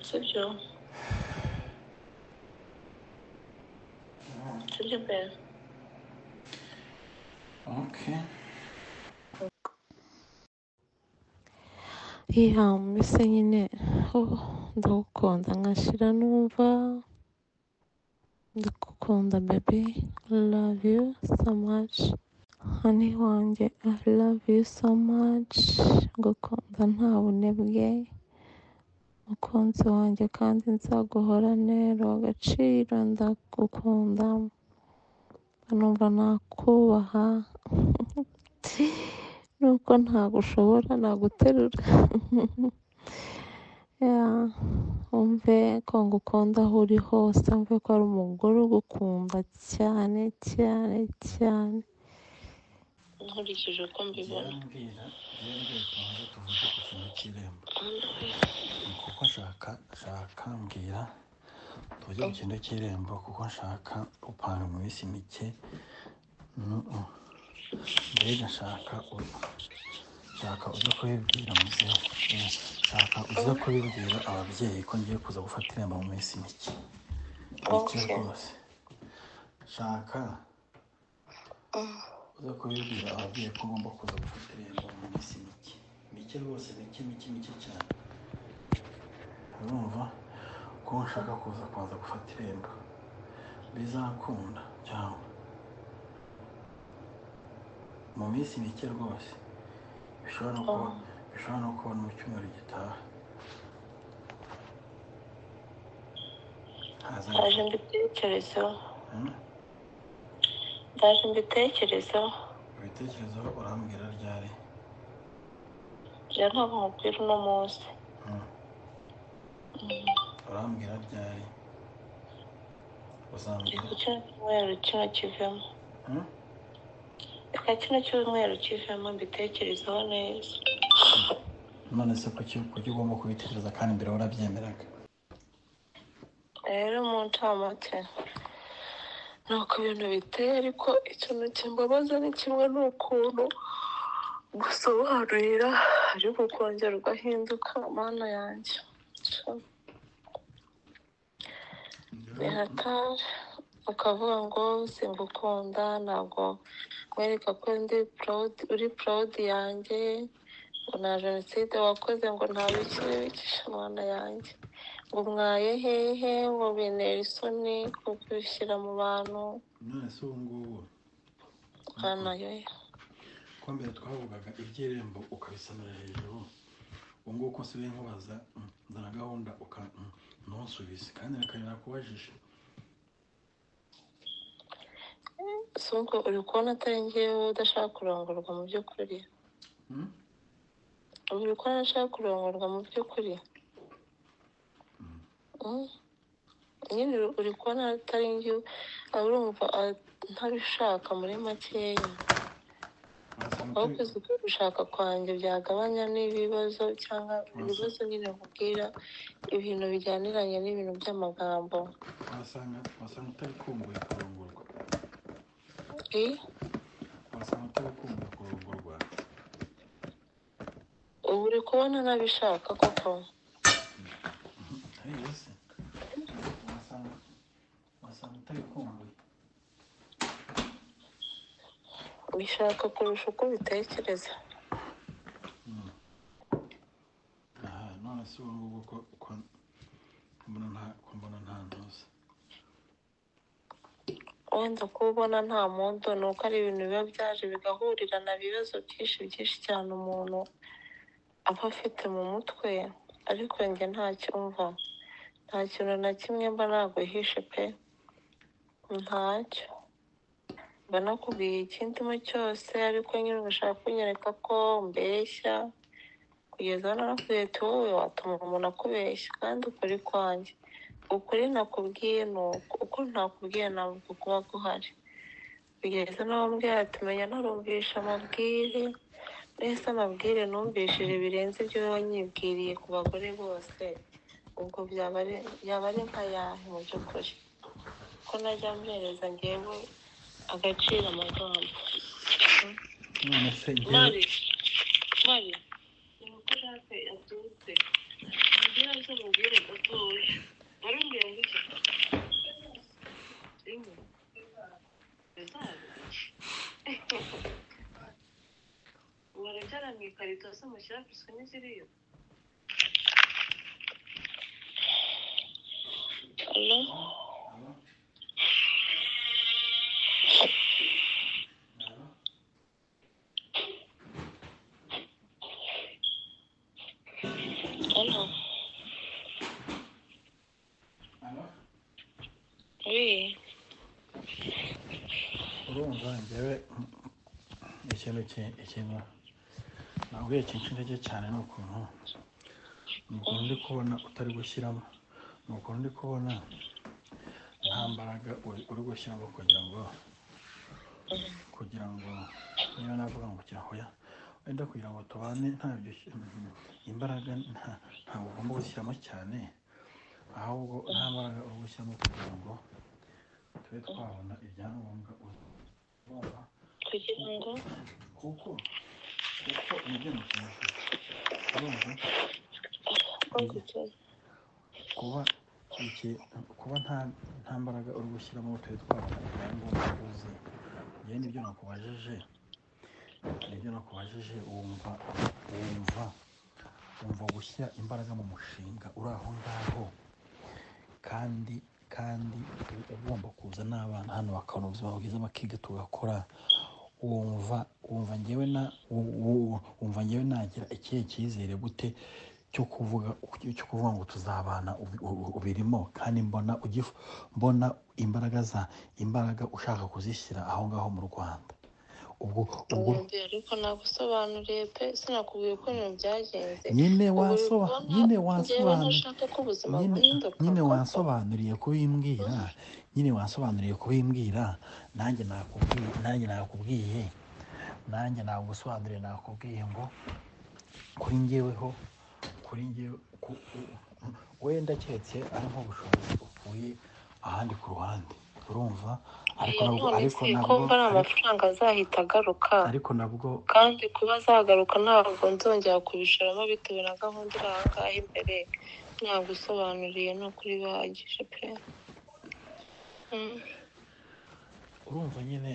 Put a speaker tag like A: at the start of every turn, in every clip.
A: Sibyo? Sibyo pe.
B: Okay.
C: Iya, mbese nyine ndagukunda nkashira numva ndagukunda baby, love you so much, honey wanjye, I love you so much, ngukunda nta bunebwe, mukunzi wanjye, kandi nzaguhorane agaciro, ndagukunda numva nakubaha nuko ntagushobora naguterura. Wumve ko ngukunda aho uri hose, wumve ko ari umugore ugukunda cyane cyane cyane.
A: Nkurikije uko mbibona.
B: Mbwira tubanze tuvuge ku kintu cy'irembo, kuko nshaka mbwira tuvuge ku kintu cy'irembo, kuko nshaka gupanga mu minsi mike. Mbega nshaka uza kubibwira muzehe, nshaka uza kubibwira ababyeyi ko ngiye kuza gufata irembo mu minsi mike rwose. Nshaka uza kubibwira ababyeyi ko ngomba kuza gufata irembo mu minsi mike mike rwose, mike mike mike cyane. Urumva ko nshaka kuza kubanza gufata irembo, bizakunda cyangwa mu minsi mike rwose, bishobora no kuba mu cyumweru gitaha.
A: Ndaje mbitekerezeho. Ndaje mbitekerezeho.
B: Ibitekerezo urambwira ryari?
A: Njye ntabwo nkubwira uno munsi.
B: Urambwira ryari? Uzambwira
A: reka kino cyumweru kino kivemo. Reka kino cyumweru kivemo mbitekerezeho neza.
B: None se kuki ugomba kubitekereza kandi mbere warabyemeraga?
A: Rero mu ncamake nuko ibintu biteye, ariko ikintu kimbabaza ni kimwe n'ukuntu gusobanurira ariko ukongera ugahinduka. Mana yanjye, ni hatari. Ukavuga ngo singukunda, ntabwo nkwereka ko ndi proud, uri proud yanjye, ngo nta jenoside wakoze, ngo nta biki n'ibiki. Mana yanjye, ngo mwaye hehe, ngo bintera isoni kubishyira mu bantu.
B: None se ubu ngubu ko mbere twavugaga iby'irembo ukabisamira hejuru, ubu ngubu ko nsigaye nkubaza nzana gahunda ntusubize kandi nakubajije.
A: Si ubwo uri kubona atari njyewe udashaka kurongorwa mu by'ukuri? Uri kubona ashaka kurongorwa mu by'ukuri? Nyine uri kubona atari njyewe, urumva ntabishaka muri makeya. Aho kuzi ko gushaka kwanjye byagabanya n'ibibazo, cyangwa ibibazo nyine nkubwira ibintu bijyaniranye n'ibintu by'amagambo.
B: Wasanga utabikumbuye kurongorwa. Wasanga utabikumbuye kurongorwa.
A: Ubu uri kubona ntabishaka koko?
B: Wasanga utabikumbuye.
A: Bishaka kurusha uko ubitekereza.
B: Aha, none se ubu ngubu ko mbona nta ntuza?
A: Wenda kuba ubona nta muntu ni uko ari ibintu biba byaje bigahurirana ibibazo byinshi byinshi cyane umuntu aba afite mu mutwe, ariko njye ntacyumva, nta kintu na kimwe mba naguhishe pe, ntacyo mba nakubwiye ikindimo cyose, ariko nyine ugashaka kunyereka ko mbeshya, kugeza aho narakubwiye ati wowe watuma umuntu akubeshya, kandi ukuri kwanjye, ukuri nakubwiye ni uko, uko ntakubwiye ntabwo kuba guhari. Kugeza n'aho mbwira ati menya narumvisha amabwire, mbese amabwire numvishije birenze ibyo wanyibwiriye ku bagore bose, ubwo byaba ari nk'ayahe mu by'ukuri? Ko najya mpereza njyewe agaciro amagambo. Mari, Mari, ni uko Jacques aturutse, mubwire aze mubwire gato. Ikarito se mushyira biswi n'iziriyo? Alo?
B: Alo? Alo?
A: Alo?
B: Alo?
A: Oui.
B: Urumva njyewe ikintu ikintu nabwiye kinca intege cyane ni ukuntu ndi kubona utari gushyiramo, ni ukuntu ndi kubona nta mbaraga uri gushyiramo kugira ngo niba navuga ngo hoya wenda kugira ngo tubane ntabyo imbaraga ntabwo ugomba gushyiramo cyane, ahubwo nta mbaraga uri gushyiramo kugira ngo tube twabona ibyangombwa urumva.
A: Kugira ngo
B: kuko nibyo nakubaza, urumva, kuba iki kuba nta mbaraga uri gushyiramo tube twabona ibyangombwa uzi. Njyewe nibyo nakubajije, wumva gushyira imbaraga mu mushinga uri aho ngaho, kandi ugomba kuza n'abana hano bakabona ubuzima bwiza bakiga tugakora, wumva njyewe nagira ikihe cyizere gute cyo kuvuga ngo tuzabana ubirimo, kandi mbona imbaraga ushaka kuzishyira aho ngaho mu Rwanda. Ubwo
A: ariko nagusobanuriye pe, sinakubwiye uko ibintu byagenze.
B: Nyine wasobanuriye kubimbwira, nanjye nakubwiye, nanjye nagusobanuriye, nakubwiye ngo kuri njyeweho, kuri njyewe wenda keretse ari nk'ubushobozi ukuye ahandi ku ruhande, urumva.
A: Ariko nabwo ari amafaranga azahita agaruka,
B: ariko nabwo
A: kandi kuba azagaruka ntabwo nzongera kubishoramo bitewe na gahunda iri aha ngaha imbere. Nagusobanuriye ni ukuri bihagije pe.
B: Urumva nyine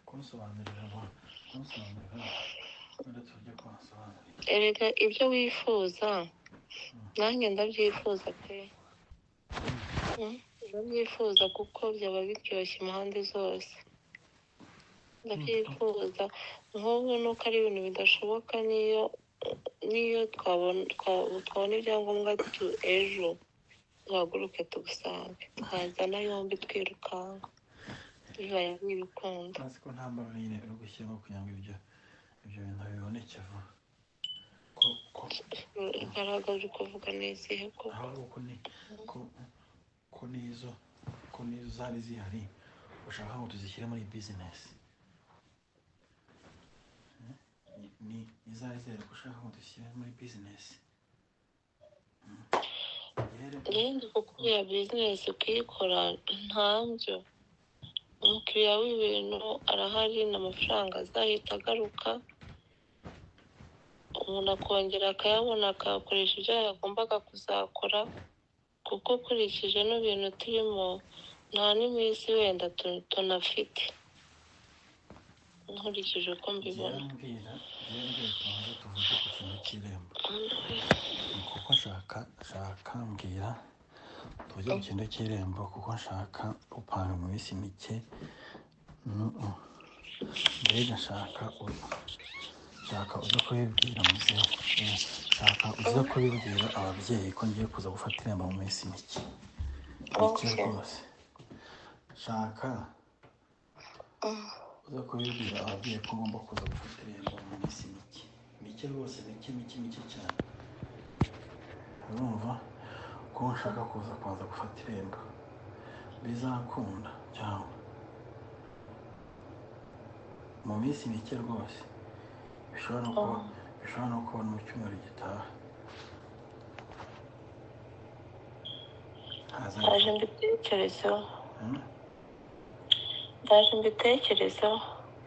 B: kunsobanurira wenda tujye kunsobanurira.
A: Erega ibyo wifuza nanjye ndabyifuza pe, ndabyifuza kuko byaba biryoshye impande zose, ndabyifuza. Nk'ubu nuko ari ibintu bidashoboka, niyo twabona ibyangombwa ejo duhaguruke tugusange, twazana yombi twirukanka bibaye ari ibikunda.
B: Ntazi ko nta mbaraga nyine uri gushyiramo kugira ngo ibyo bintu biboneke vuba.
A: Imbaraga uri kuvuga ni izihe koko?
B: Ahubwo ko nizo zari zihari ushaka ngo tuzishyire muri bizinesi, ni izari zihari ko ushaka ngo dushyire muri bizinesi.
A: Ngende kuko iriya bizinesi kuyikora ntabyo, umukiriya w'ibintu arahari n'amafaranga azahita agaruka, umuntu akongera akayabona akayakoresha ibyo yagombaga kuzakora, kuko ukurikije n'ibintu turimo nta n'iminsi wenda tunafite, nkurikije uko mbibona.
B: Mbwira tubanze tuvuge ku kintu cy'irembo, kuko nshaka mbwira tuvuge ku kintu cy'irembo, kuko nshaka gupanga mu minsi mike. Mbega nshaka uza kubibwira muzehe, nshaka uza kubibwira ababyeyi ko ngiye kuza gufata irembo mu minsi mike rwose. Nshaka uza kubibwira ababyeyi ko ngomba kuza gufata irembo mu minsi mike rwose, mike cyane. Urumva ko nshaka kuza kubanza gufata irembo, bizakunda cyangwa mu minsi mike rwose, bishobora no kuba mu cyumweru gitaha.
A: Ndaje mbitekerezeho.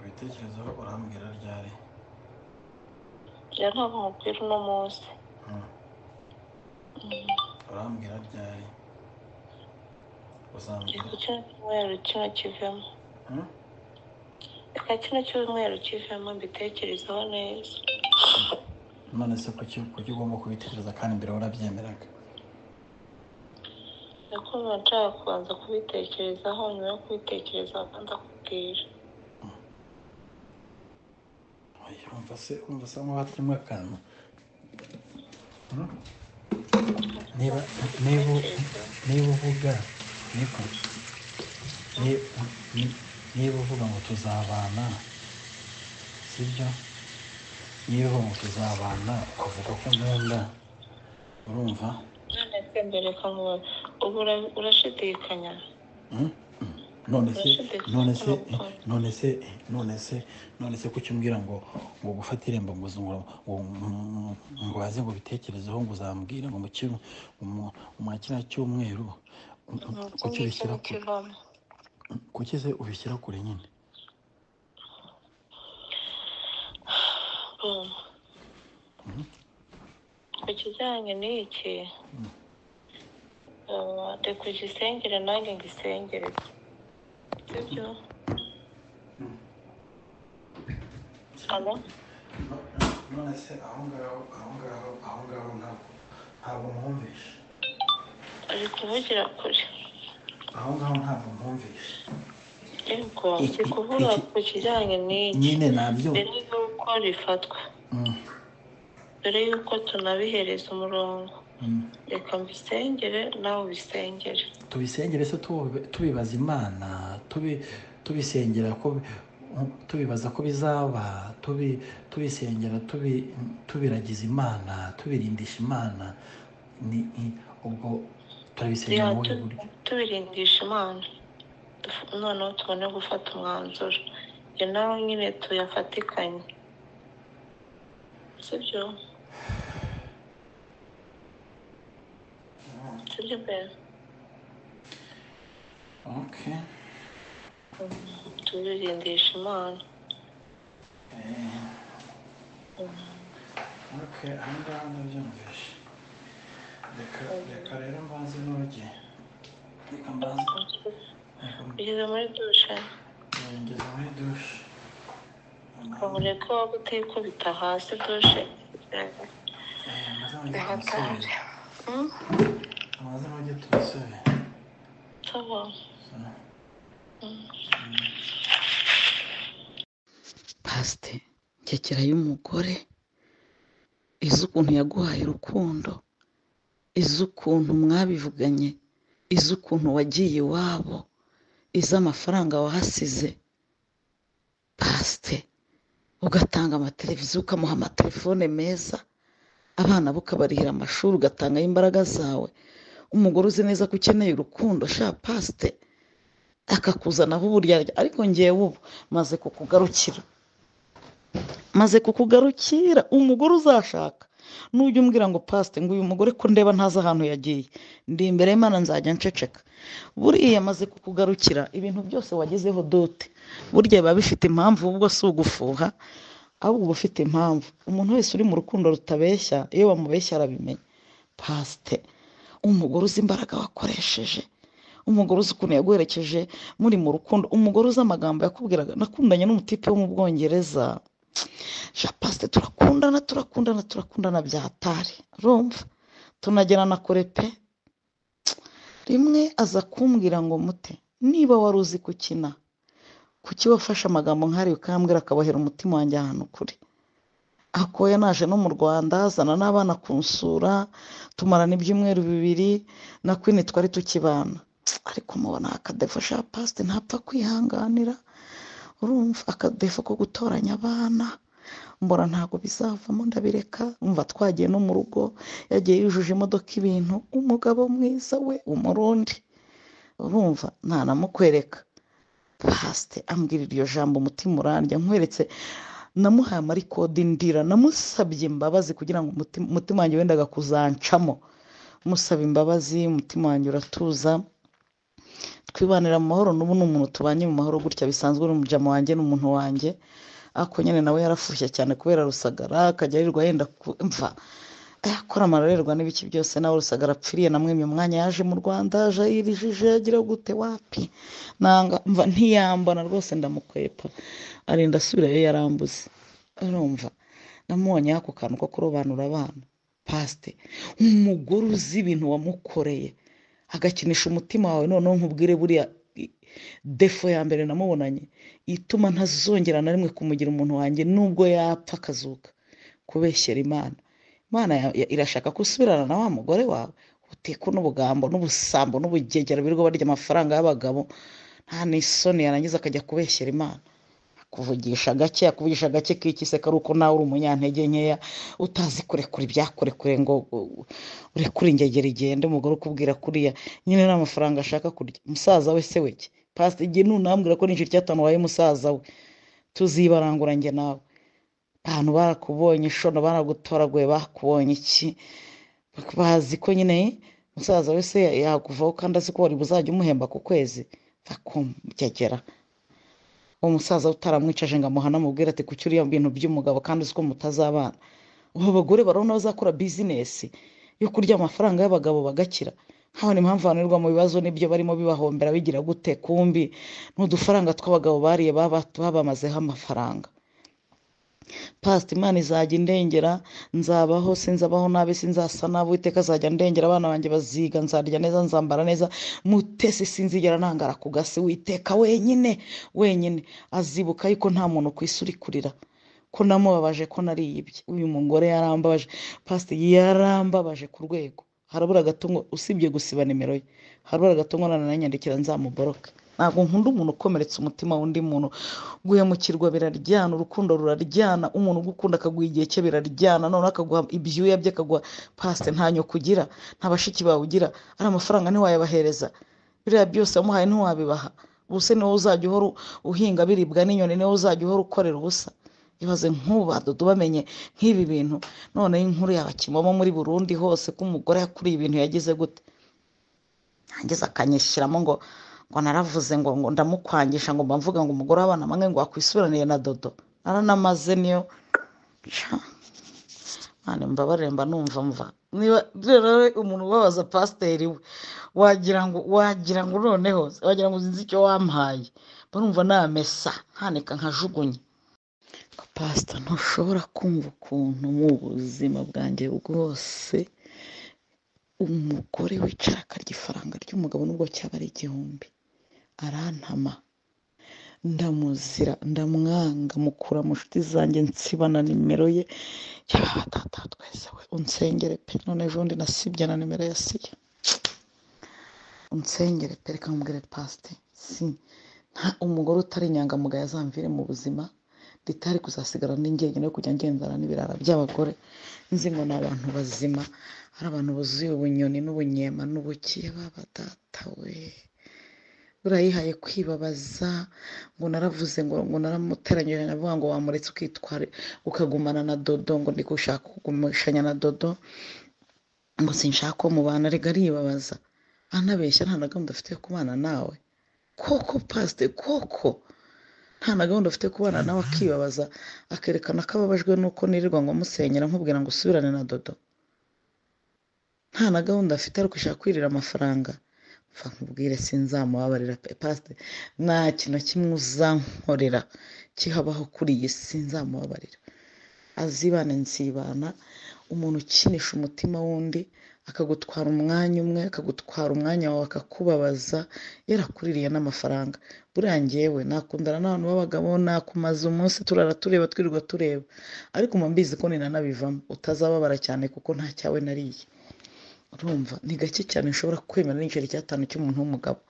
B: Ibitekerezo urambwira ryari?
A: Ya ntabwo nkubwira uno munsi.
B: Urambwira ryari? Uzambwira
A: reka kino cyumweru kino kivemo. Reka kino cyumweru kivemo mbitekerezeho neza.
B: None se kuki ugomba kubitekereza kandi mbere warabyemeraga?
A: Niko mba nshaka kubanza kubitekerezaho, nyuma yo kubitekerezaho ndakubwira.
B: Oya, urumva se nkaho hatarimo akantu. Niba niba niba uvuga niko niba uvuga ngo tuzabana, sibyo? Niba uvuga ngo tuzabana ukavuga ko nkunda, urumva?
A: None se mbere nkubaze, ubu urashidikanya?
B: None se
A: Urashidikanya
B: none
A: ko
B: se
A: nagukunda?
B: None se kuki umbwira ngo gufata irembo ngo ngo waze ngo bitekerezeho ngo uzambwira ngo mu kiriya cyumweru,
A: Nuko
B: kuki
A: ngicyo
B: ubishyira kure?
A: ntikivamo.
B: Kuki se ubishyira kure nyine?
A: Boom. Ku kijyanye n'iki, reka ugisengere nanjye ngisengere, sibyo? Alo?
B: None se aho ngaho ntabwo mwumvishe.
A: Ari kuvugira kure.
B: Aho ngaho ntabwo mwumvishe.
A: Yego, ndi kuvuga ku kijyanye n'iki
B: Nyine nabyo.
A: Mbere y'uko rifatwa, mbere y'uko tunabihereza umurongo, reka mbisengere nawe ubisengere.
B: Tubisengere se tubibaza Imana, tubisengera ko tubibaza ko bizaba, tubisengera, tubiragiza Imana, tubirindisha Imana, ni ubwo turabisengera
A: Ya,
B: mu buhe buryo?
A: Tubirindisha Imana, noneho tubone gufata umwanzuro, njye nawe nyine tuyafatikanye, sibyo? Sibyo pe?
B: Okay.
A: Tubirindisha Imana.
B: Okay, aha ngaha ndabyumvishe. Reka rero mbanze noge. Reka mbanze reka
A: Ugeze muri dushe?
B: Ngeze muri dushe.
A: Ureke waba utikubita hasi dushe.
B: Maze noge
A: Bihatari.
B: tubisubire. Maze noge tubisubire.
A: Sawa.
D: Pasite nkekera y'umugore izi ukuntu yaguhaye urukundo, izi ukuntu mwabivuganye, izi ukuntu wagiye iwabo, izi amafaranga wahasize. Pasite ugatanga amateleviziyo, ukamuha amatelefone meza, abana bo ukabarihira amashuri, ugatangayo imbaraga zawe. Umugore uzi neza ko ukeneye urukundo, sha pasite akakuzanaho uburyarya. Ariko ngewe ubu maze kukugarukira, maze kukugarukira. Umugore uzashaka nujya umbwira ngo pasite ngo uyu mugore ko ndeba ntazi ahantu yagiye, ndi imbere y'Imana nzajya nceceka. Buriya amaze kukugarukira, ibintu byose wagezeho dote burya biba bifite impamvu, ubwo si ugufuha ahubwo uba ufite impamvu. Umuntu wese uri mu rukundo rutabeshya, iyo bamubeshya arabimenya. Pasite umugore uzi imbaraga wakoresheje, umugore uzi ukuntu yaguherekeje muri mu rukundo, umugore uzi amagambo yakubwiraga. Nakundanye n'umutipe wo mu Bwongereza, sha pasite turakundana turakundana turakundana byatari, urumva tunagerana kure pe. Rimwe aza kumbwira ngo mute, niba wari uzi gukina kuki wafashe amagambo nk'ariya ukambwira akabohera umutima wanjye ahantu kure. Akoya naje no mu Rwanda azana n'abana kunsura, tumarana ibyumweru 2 na Queen twari tukibana. Ariko mubona akadefo sha pasite ntapfa kwihanganira, urumva akadefo ko gutoranya abana, mbona ntabwo bizavamo ndabireka. Umva twagiye no mu rugo, yagiye yujuje imodoka ibintu, umugabo mwiza we umurundi, urumva ntanamukwereka. Pasite ambwira iryo jambo umutima urandya, nkweretse namuhaye amarikodi ndira, namusabye imbabazi kugira ngo umutima wanjye wendaga kuzancamo, musaba imbabazi umutima wanjye uratuza, twibanira mu mahoro. N'ubu ni umuntu tubanye mu mahoro gutya bisanzwe, ni umujama wanjye, ni umuntu wanjye. Ariko nyine nawe yarafushye cyane kubera Rusagara, akajya yirirwa yenda mva akora amarorerwa n'ibiki byose. Nawe Rusagara apfiriye namwimye umwanya, yaje mu Rwanda aje yirijije agira gute wapi, nanga mva ntiyambona rwose, ndamukwepa arinda asubirayo yarambuze. Urumva Namubonye ako kantu ko kurobanura abana. Pasite, umugore uzi ibintu wamukoreye agakinisha umutima wawe. Noneho nkubwire, buriya défaut ya mbere namubonanye ituma ntazongera na rimwe kumugira umuntu wanjye nubwo yapfa akazuka, kubeshyera Imana. Imana irashaka ko usubirana na wa mugore wawe, uteka n'ubugambo n'ubusambo n'ubugegera, birirwa barya amafaranga y'abagabo nta n'isoni, yarangiza akajya kubeshyera Imana. Akuvugisha gake, akuvugisha gake k'iki se? Kari uko nawe uri umunyantege nkeya, utazi kurekura ibyakurekure ngo urekure ingegera igende. Umugore ukubwira kuriya nyine nta mafaranga ashaka kurya. Musaza we se weke pasite, igihe nunambwira ko n'inshuro icyatanu wabaye musaza we, tuzibarangura njye nawe. Abantu barakubonye shona, baragutoraguye, bakubonye iki, bazi ko nyine musaza we se yakuvaho kandi azi ko wari buzajya umuhemba ku kwezi. Bakumugegera uwo musaza utaramwicaje ngo amuhane, amubwire ati kuki uriya bintu by'umugabo kandi uzi ko mutazabana. Ubu abagore barabona bazakora bizinesi yo kurya amafaranga y'abagabo bagakira. Nkabona impamvu bananirwa mu bibazo n'ibyo barimo bibahombera bigira gute, kumbi ni udufaranga tw'abagabo bariye, babamazeho amafaranga. Pasita, Imana izajya indengera, nzabaho, sinzabaho nabi, sinzasa nabi. Uwiteka azajya ndengera, abana banjye baziga, nzarya neza, nzambara neza. Mutesi sinzigera nangara ku gasi. Uwiteka wenyine wenyine azibuka yuko nta muntu ku isi uri kurira ko namubabaje, ko nariyibye. Uyu mugore yarambabaje, pasita, yarambabaje ku rwego harabura gato ngo usibye gusiba nimero ye, harabura gato ngo nananyandikira nzamuboroke. Ntabwo nkunda umuntu ukomeretsa umutima w'undi muntu. Guhemukirwa biraryana, urukundo ruraryana, umuntu ugukunda akaguha igihe cye biraryana, noneho akaguha ibyuya bye, akaguha. Pasite, nta nyoko ugira, nta bashiki bawe ugira, ari amafaranga ntiwayabahereza, biriya byose wamuhaye ntiwabibaha. Ubuse niwowe uzajya uhora uhinga biribwa n'inyoni, niwowe uzajya uhora ukorera ubusa. Ibaze nk'ubu badodo bamenye nk'ibi bintu, noneho inkuru yaba kimomo muri Burundi hose ko umugore yakuriye ibintu yagize gute, yangiza akanyishyiramo ngo naravuze ngo ndamukwangisha, ngo mba mvuga ngo umugore w'abana bamwe ngo wakwisubiraniye na Dodo. Naranamaze niyo. Mwana, mbabarire, mba numva mva niba rero umuntu ubabaza pasiteri we, wagira ngo noneho wagira ngo sinzi icyo wampaye, mba numva namesa nkanika nkajugunya. Pasita, ntushobora kumva ukuntu mu buzima bwanjye bwose umugore wicara akarya ifaranga ry'umugabo nubwo cyaba ari 1000 arantama, ndamuzira, ndamwanga, mukura mu nshuti zanjye, nsiba na nimero ye. Yaba tata twese we, unsengere pe. None ejo bundi nasibye na nimero ya Siya. Unsengere pe. Reka nkubwire pasite, si nta umugore utari inyangamugayo azamvire mu buzima, ritari kuzasigara ndi njyenyine yo kujya ngendana n'ibirara by'abagore nzi ngo ni abantu bazima, ari abantu buzuye ubunyoni n'ubunyema n'ubuki. Baba data we, urayihaye kwibabaza ngo naravuze ngo naramuteranyije, navuga ngo wamuretse ukitwara ukagumana na Dodo, ngo ndi gushaka kugumishanya na Dodo, ngo sinshaka ko mubana. Rega aribabaza, anabeshya, nta na gahunda afite yo kubana nawe koko. Pasite, koko nta na gahunda afite kubana nawe, akibabaza, akerekana ko ababajwe nuko nirirwa ngo amusenyera nkubwira ngo usubirane na Dodo. Nta na gahunda afite, ariko ushaka kwirira amafaranga. Mva nkubwire, sinzamubabarira pe. Pasite, nta kintu na kimwe uzankorera kihabaho kuri iyi si nzamubabarira. Azibane nzibana. Umuntu ukinisha umutima w'undi, akagutwara umwanya umwe, akagutwara umwanya wawe, akakubabaza yarakuririye n'amafaranga. Buriya njyewe nakundana n'abantu b'abagabo, nakumaza umunsi turara tureba, twirirwa tureba, ariko mba mbizi ko ninanabivamo utazababara cyane kuko nta cyawe nariye. Urumva ni gake cyane nshobora kwemera n'igiceri cy'atanu cy'umuntu w'umugabo.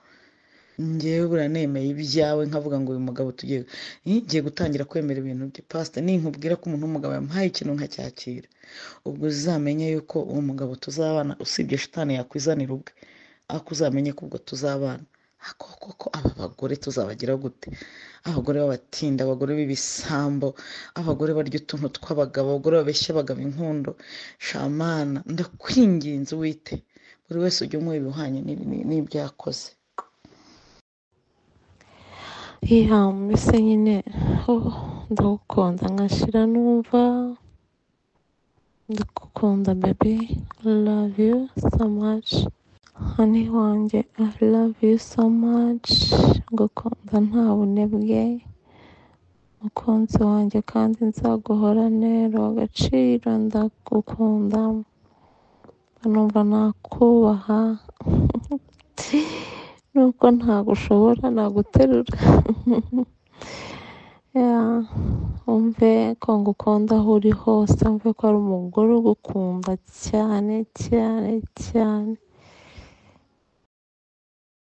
D: Njyewe buriya nemeye ibyawe nkavuga ngo uyu mugabo tugiye ngiye gutangira kwemera ibintu bye. Pasite, ninkubwira ko umuntu w'umugabo yamuhaye ikintu nkacyakira, ubwo uzamenye yuko uwo mugabo tuzabana, usibye shitani yakwizanira ubwe, ariko uzamenye ko ubwo tuzabana. Ako koko aba bagore tuzabagira gute? Abagore b'abatinda, abagore b'ibisambo, abagore barya utuntu tw'abagabo, abagore babeshya abagabo inkundo. Shamana, ndakwinginze, wite buri wese ujye umuha ibihwanye n'ibyo yakoze.
C: Iya, mbese nyine, oh, ndagukunda nkashira numva ndagukunda baby, love you so much, honey wanjye, I love you so much. Ngukunda nta bunebwe. Mukunzi wanjye kandi nzaguhorane agaciro, ndagukunda, numva nakubaha nubwo ntagushobora naguterura. Yeah, wumve ko ngukunda aho uri hose, wumve ko ari umugore ugukunda cyane cyane cyane.